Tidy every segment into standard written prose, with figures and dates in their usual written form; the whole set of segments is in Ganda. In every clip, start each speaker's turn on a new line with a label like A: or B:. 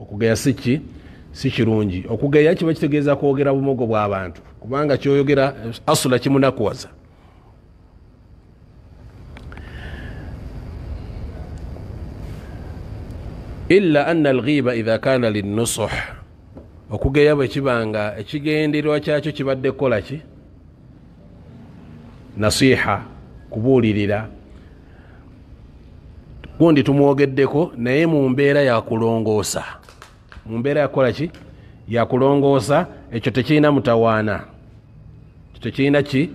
A: Okugeya siki si kirungi. Okugeya kiba kitegeeza kwogera bumogo bw'abantu, kubanga kyoyogera asula kimunakuwaza. Illa anna alghiba idha kana linnusuh, okugeya bwe kibanga ekigendererwa kyakyo kibadde kukola ki? Nasiha, kubuulirira. Gundi tumwogeddeko naye mu mbeera yakulongoosa, mu mbeera yakukola ki? Yakulongoosa. Ekyo tekirina mutawaana, ekyo tekirina ki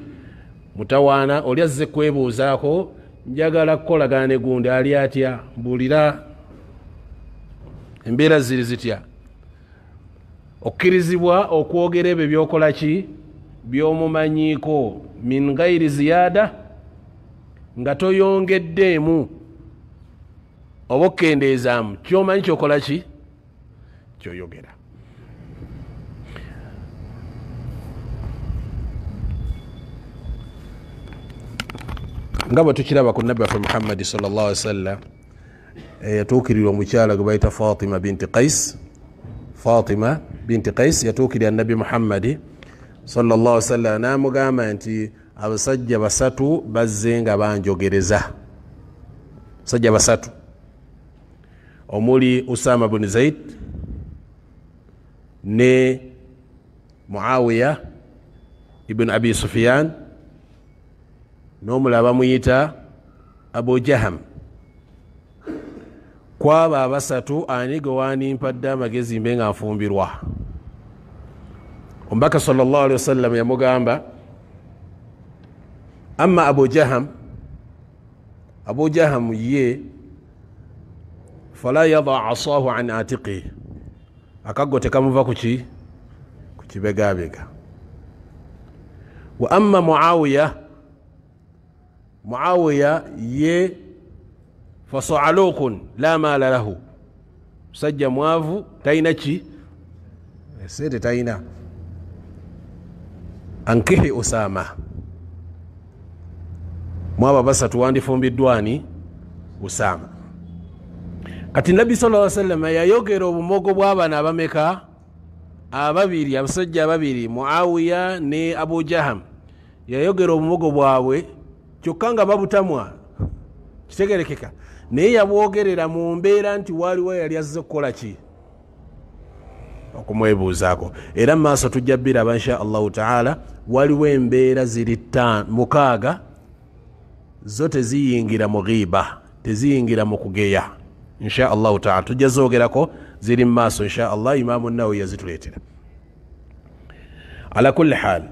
A: mutawaana. Oli azze kwebuuzaako, njagala kukolagana ne gundi, ali atya? Mbuulira embeera ziri zitya? Okkirizibwa okwogera ebyo byokola ki, byomumanyiiko, min ghairi ziyada, nga toyongeddeemu oba okukendeezaamu, kyomanyi kyokola ki, kyoyogera. Nga bwe tukiraba ku nabbi waffe Muhammadi sallallahu alaihi wasallam, yatuukirira omukyala gwe bayita Fatima binti Qais. Fatima binti Qais yatuukirira nabbi Muhammadi sallallahu alaihi wasallam n'amugamba nti abasajja basatu bazze nga banjogereza, abasajja basatu omuli Usama bun Zaid ne Muawiya ibn Abi Sufyan n'omulala bamuyita Abu Jaham. Kwabo abasatu ani gwe wandimpadde amagezi mbe nga nfumbirwa? Omubaka sallallahu alaihi wasallam yamugamba, amma Abu Jaham, Abu Jaham ye fala yada asahu an atiqi, akaggo tekamuva kuki, ku kibegabega. Wa amma Muawiya, Muawiya ye fasaalukun la maala lahu, musajja mwavu talina ki, sente talina. Ankihi Usama, mwabo basatu wandifumbiddwa ani? Usama. Kati nabbi sallallahu alaihi wasallam yayogera obumogo bw'abaana abameka? Ababiri, abasajja ababiri, Muawiya ne Abu Jaham. Yayogera obumogo bwabwe kyokka nga babutamwa, kitegerekeka, naye yabwogerera mu mbeera nti waliwo yali azze kukola ki, okumwebuuzaako. Era mu maaso tujja biraba insha Allahu taala. Waliwo embeera ziri 6 zo teziyingira mu ghiba, teziyingira mu kugeya. Insha Allahu taala tujja zoogerako, ziri mu maaso insha Allah. Imaamu Nawawi yazituleetera. Ala kulli hal,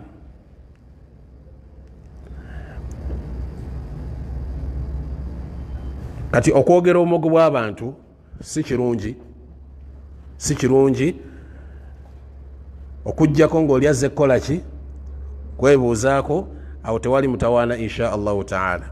A: kati okwogera omumogo bw'abantu si kirungi, si kirungi, okuggyako ng'oli azze kukola ki, kwebuuzaako, awo tewali mutawaana insha Allahu taala.